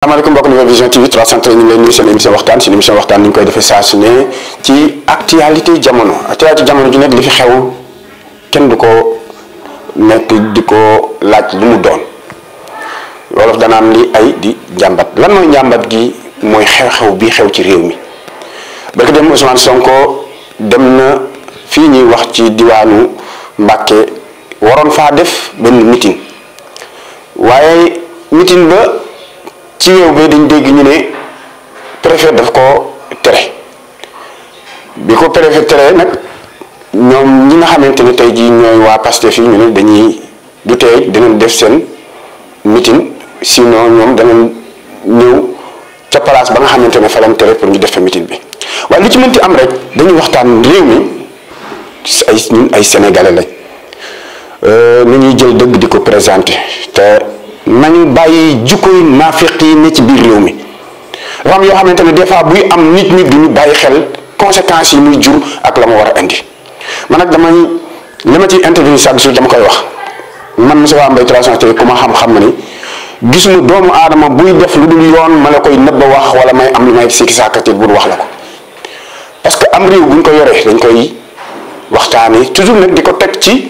asalaamaaleykum mbokk Nouvelle Vision TV 313 ñu ngi lay nuyu seen émission waxtaan si émission waxtaan ni ñu koy defee saa su ne ci actualité jamono ji nekk li fi xew kenn du ko nekk di ko laaj lu mu doon wolof danaan li ay di njàmbat lan mooy njàmbat gi mooy xew-xew bii xew ci réew mi barke dem Ousmane Sonko dem na fii ñuy wax ci diwaanu Mbàkke waroon faa def benn meeting waaye meeting ba ci réew bi dañ dégg ñu ne préfet daf ko tere bi ko préfet tere nag ñoom ñi nga xamante ne tey jii ñooy waa Pastef yi ñu ne dañuy du tey dinañ def seen meeting sinon ñoom danañ ñëw ca place ba nga xamante ne fa lañ tere pour ñu def fa meeting bi waaye lu ci mënti am rek dañuy waxtaan réew mi ñun ay sénégalais lañ ni ñuy jël dëgg di ko présenté te nañu bàyyi jukkoy naafiq yi ne ci biir réew mi dafa am yoo xamante ne des fois buy am nit ñi duñu bàyyi xel conséquences yi muy jur ak la ma war a indi man nag damay li ma ci interview chaque jour dama koy wax man Moustapha Mbaye 313 ku ma xam na ni gisuma doomu aadama buy def lu dul yoon ma la koy nëbba wax wala may am lu may sikki sàkkatit bu wax la ko parce que am réew buñ ko yoree dañ koy waxtaanee toujours nag di ko teg ci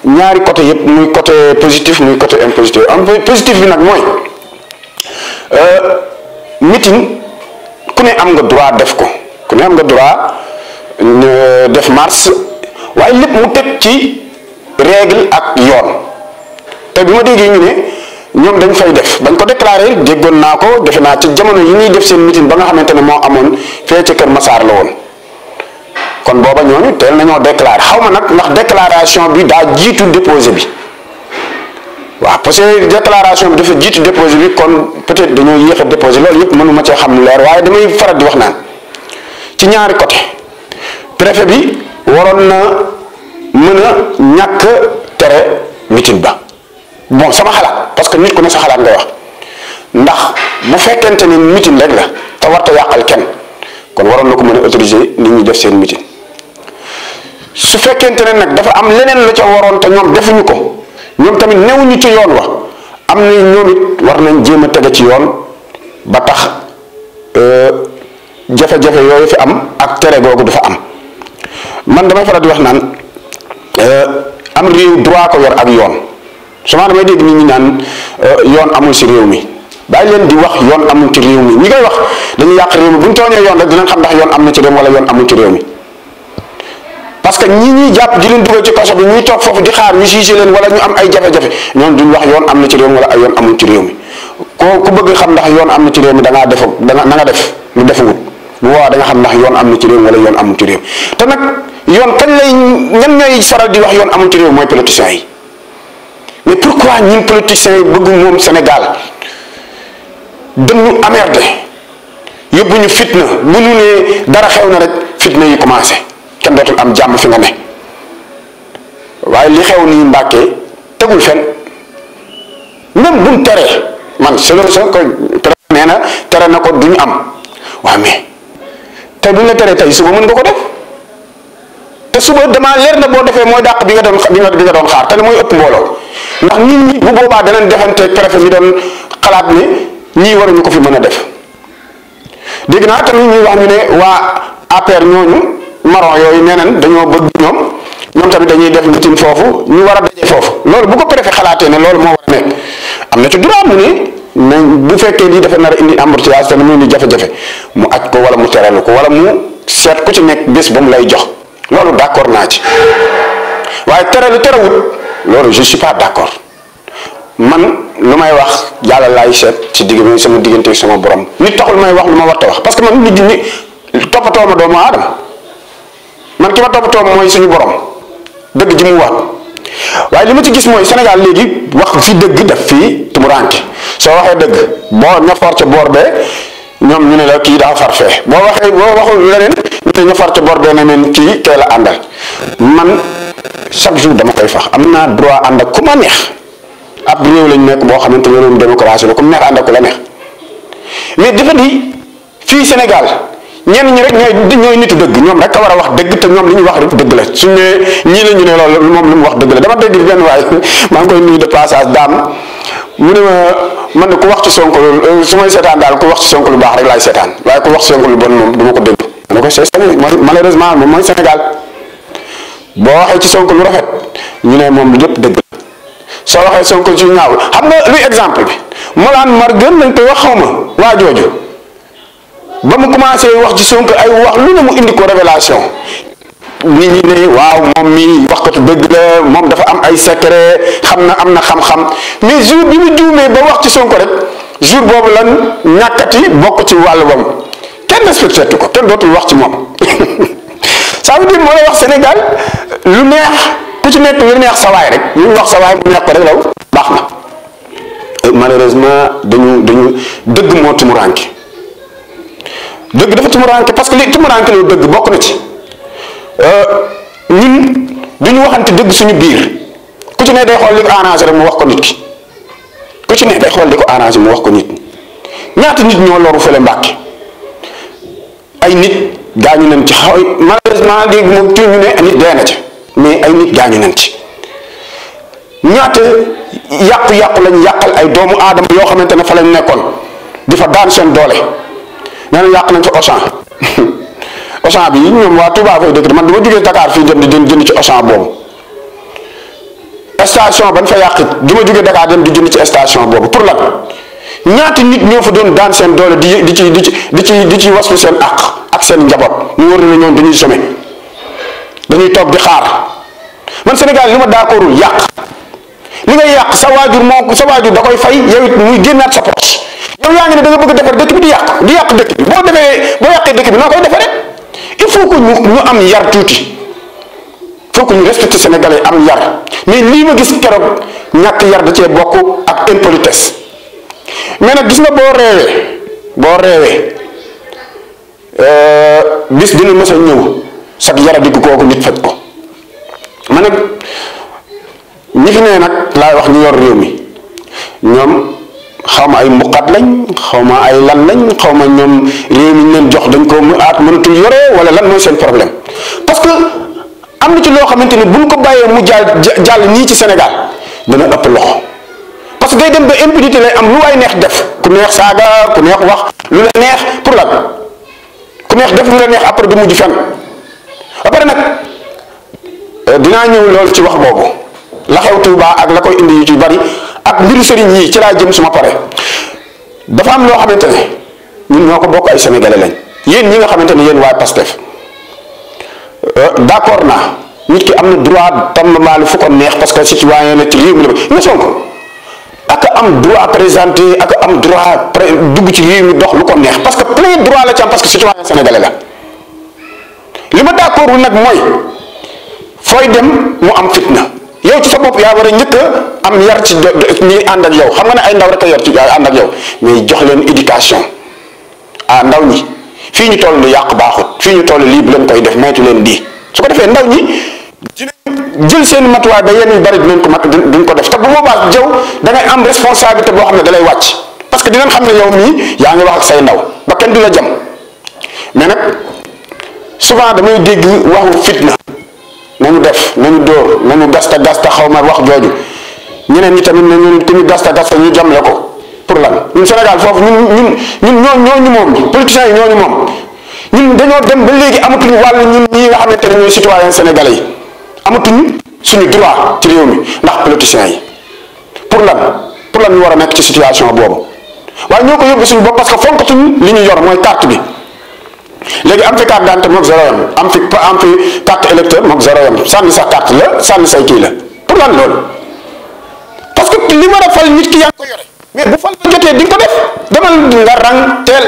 ñaari côté yëpp muy côté positif muy côté impositif positif bi nag mooy meeting ku ne am nga droit def ko ku ne am nga droit def marche waaye lépp mu teg ci règle ak yoon te bi ma déggee ñu ne ñoom dañ fay def bañ ko déclaré déggoon naa ko defe naa ci jamono yi ñuy def seen meeting ba nga xamante ne moo amoon fee ca Kër Massar la woon kon booba ñooñu teel nañoo déclaré xaw ma nag ndax déclaration bi daa jiitu déposé bi waaw parce que déclaration bi dafa jiitu déposé bi kon peut-être dañoo yéex a déposé loolu yëpp mënuma cee xam lu leer waaye damay faral di wax naan ci ñaari côté préfet bi waroon na mën a ñàkk tere meeting ba bon sama xalaat parce que nit ku ne sa xalaat ngay wax ndax bu fekkente ni meeting rek la te warta yàqal kenn kon waroon na ko mën a autoriser nit ñi def seen meeting su fekkente ne nag dafa am leneen la ca waroon te ñoom defuñu ko ñoom tamit newuñu ci yoon wa am na ñoom it war nañ jéem a tege ci yoon ba tax jafe-jafe yooyu fi am ak tere googu dafa am man damay faral di wax naan am réew droit ko yor ak yoon souvent damay dégg nit ñi naan yoon amul si réew mi bàyyi leen di wax yoon amul ci réew mi ñi koy wax dañuy yàq réew mi bu ñu tooñee yoon rek dinañ xam ndax yoon am na ci réew wala yoon amul ci réew mi parce que ñi ñuy jàpp di leen dugal ci kaso bi ñuy toog foofu di xaar ñu jugé leen wala ñu am ay jafe-jafe ñoom duñ wax yoon am na ci réew mi wala ay yoon amul ci réew mi ku bëgg xam ndax yoon am na ci réew mi da nga def lu defewut bu boobaa da nga xam ndax yoon am na ci réew wala yoon amul ci réew te nag yoon kañ lay ñan ñooy faral di wax yoon amul ci réew mooy politiciens yi mais pourquoi ñun politiciens yi bëgg moom Sénégal dañu emmerdé yóbbu ñu fitna bu ñu ne dara xew na rek fitna yi commencé kenn dootul am jàmm fi nga ne waaye li xew nii Mbàkke tegul fen même buñ teree man selon ko nee na tere na ko duñu am waaw mais te duñ la teree tey suba mën nga ko def te suba damaa leer na boo defee mooy dàq bi nga doon xaar te ne mooy ëpp mbooloo ndax nit ñi bu boobaa danañ defante préfet mi doon xalaat ni ñii waruñu ko fi mën a def dégg naa tamit ñuy wax ñu ne waa APR ñooñu maron yooyu nee nañ dañoo bëgg ñoom tamit dañuy def meeting foofu ñu war a daje foofu loolu bu ko préfet xalaatee ne loolu moo war a nekk am na ci droit mu ne bu fekkee lii dafa nar a indi embouteillage te mu indi jafe-jafe mu aj ko wala mu terelu ko wala mu seet ku ci nekk bés ba mu lay jox loolu d'accord naa ci waaye terewut loolu je suis pas d'accord man lu may wax yàlla laay seet ci digg bi sama diggante sama borom nit taxul may wax lu ma war a wax parce que man nit ñi toppatoo ma doomu aadama man ki ma toppatoo mooy suñu borom dëgg ji mu wax waaye li ma ci gis mooy Sénégal léegi wax fi dëgg daf fii tumuranke soo waxee dëgg boo ña far ca boor bee ñoom ñu ne la kii daa far fee boo waxul leneen ñu ne ña far ca boor bee ne leen kii kay la àndal man chaque jour dama koy fax am naa droit ànd ak ku ma neex ab réew lañ nekk boo xamante ne réewum démocratie la ku mu neex ànd ak ku la neex mais dafa di fii Sénégal ñenn ñi rek ñooy nitu dëgg ñoom rek a war a wax dëgg te ñoom li ñuy wax rek dëgg la suñ ne ñii la ñu ne loolu moom li mu wax dëgg la dama dégg benn waaye maa ngi koy nuyu de passage daam mu ne ma man de ku wax ci Sonko su may seetaan daal ku wax ci Sonko lu baax rek laay seetaan waaye ku wax ci Sonko lu bon moom du ma ko dégg. ma ne ko c'est malheureusement moom mooy Sénégal boo waxee ci Sonko lu rafet ñu ne moom lépp dëgg la soo waxee Sonko ci ñaaw xam nga luy exemple bi Molane Morgun lañ koy wax xaw ma waa jooju ba mu commencé wax ci Sonko ay wax lu ne mu indi ko révélation nit ñi ne waaw moom mi waxkatu dëgg la moom dafa am ay secret xam na am na xam-xam mais jour bi mu juumee ba wax ci Sonko rek jour boobu lan ñàkkati bokk ci wàll bam kenn respecté ko kenn dootul wax ci moom ça veut dire moo lay wax Sénégal lu neex ku ci nekk lu neex sawaay rek lu ñu wax sawaay mu neex ko rek law baax na malheureusement dañu dëgg moo tumuranke dëgg dafa tumuranke parce que li tumuranke lu dëgg bokk na ci ñun duñu waxante dëgg suñu biir ku ci ne day xool li ko arrangé rek mu wax ko nit ki ku ci ne day xool li ko arrangé mu wax ko nit ñaata nit ñoo loru fële Mbàkke ay nit gaañu nañ ci xaw malheureusement léegi moom tuuti ñu ne nit dee na ci mais ay nit gaañu nañ ci ñaata yàqu-yàqu lañ yàqal ay doomu aadama yoo xamante ne fa lañ nekkoon di fa daan seen doole nee na yàq nañ fa Auchan bi ñoom waa Touba fay dëkk man dama jógee Dakar fii dem di jënd ci Auchan boobu station ban fa yàq dama jógee Dakar dem di jënd ci station boobu pour lan ñaata nit ñoo fa doon daan seen doole di ci waslu seen ak seen njaboot ñu war na ñoom dañuy some dañuy toog di xaar man Sénégal li ma d'accordul yàq li ngay yàq sa waajur da koy fay yow it muy génnaat sa poche yow yaa ngi ne da nga bëgg a defar dëkk bi di yàq dëkk bi boo yàqee dëkk bi noo koy defaree il faut que ñu am yar tuuti il faut que ñu respecté Sénégalais am yar mais lii ma gis keroog ñàkk yar da cee bokk ak impolitesse mais nag gis nga boo reewee bis dina mës a ñëw sax yara digg kooku nit faj ko man nag ñi fi nee nag laay wax ñu yor réew mi ñoom xaw ma ay mbuqat lañ xaw ma ay lan lañ xaw ma ñoom réew mi ñu leen jox dañ ko mënatul yore wala lan mooy seen problème parce que am na ci loo xamante ni buñ ko bàyyee mu jàll nii ci Sénégal dana ëpp loxo parce que day dem ba impunité lay am lu waay neex def ku neex saaga ku neex wax lu la neex pour lan ku neex def lu la neex après du mujj fenn ba pare nag dinaa ñëw loolu ci wax boobu la xew Tuuba ak la koy indi yu ci bari ak mbiru sëriñ yi ci laa jëm suma pare dafa am loo xamante ne ñun ñoo ko bokk ay sénégalais lañ yéen ñi nga xamante ne yéen waa Pastef d'accord naa nit ki am na droit tàmbali fu ko neex parce que citoyen la ci réew mi la nga Sonko ak am droit présenté ak am droit dugg ci réew mi dox lu ko neex parce que plein droit la ci am parce que citoyen sénégalais la li ma d'accord nag mooy fooy dem mu am fitna yow ci sa bopp yaa war a njëkk a am yar ci ñi ànd ak yow xam nga ne ay ndaw rek a yor ci ànd ak yow mais jox leen éducation ndaw ñi fii ñu toll lu yàq baaxut fii ñu toll lii bu leen koy def moytu leen di su ko defee ndaw ñi jël seen matuwaay ba yenn yu bari duñ ko def te bu boobaa jaw da ngay am responsabilité boo xam ne da lay wàcc parce que dinañ xam ne yow mii yaa ngi wax ak say ndaw ba kenn du la jam mais nag souvent damay dégg waxu fitna nañu def nañu dóor nañu gasta xaw ma wax jooju ñeneen ñi tamit ne ñun ku ñu gasta ñu jamle ko pour lan ñun Sénégal foofu ñun ñooñu moom politiciens yi ñooñu moom ñun dañoo dem ba léegi amatuñu wàllu ñun ñii nga xamante ne ñooy citoyen sénégalais yi amatuñu suñu droit ci réew mi ndax politiciens yi pour lan ñu war a nekk ci situation boobu waaye ñoo ko yóbbu suñu bopp parce que fonkatuñu li ñu yor mooy carte bi léegi am fi carte d'identité moog zéro yam am fi carte électeur moog zéro yam sànni sa carte la sànni say kii la pour lan loolu parce que li war a fal nit ki yaa ngi ko yore mais bu fal la jotee di nga ko def demal nga rang teel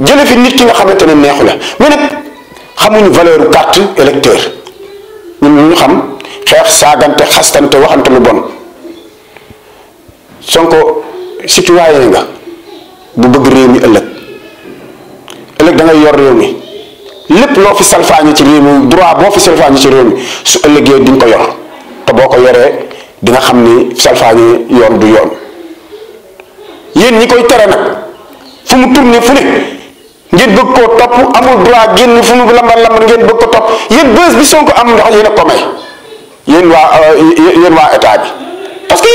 jële fi nit ki nga xamante ne neexu la mais nag xamuñu valeur carte électeur ñun ñu xam xeex saagante xastante waxante lu bon Sonko citoyen nga bu bëgg réew mi ëllëg da ngay yor réew mi lépp loo fi salfaañi ci réew mi droit boo fi salfaañi ci réew mi su ëllëgee di nga ko yor te boo ko yoree di nga xam ni salfaañi yoon du yoon yéen ñi koy tere nag fu mu tourné fu ne ngeen bëgg koo topp amul droit génn fu mu lambar ngeen bëgg ko topp yéen bés bi Sonko am ndox yéen a ko may yéen waa état bi parce que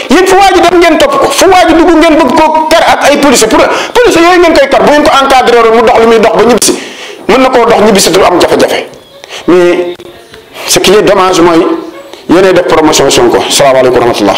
yéen fu waa ji dem ngeen topp ko fu waa ji dugg ngeen bëgg koo kar ak ay police yooyu ngeen koy kar bu ngeen ko encadré woon mu dox lu muy dox ba ñibbisi mën na koo dox ñibbisi du am jafe-jafe mais ce qui est dommage mooy yéenay def promotion Sonko salaamaaleykum wa rahmatullah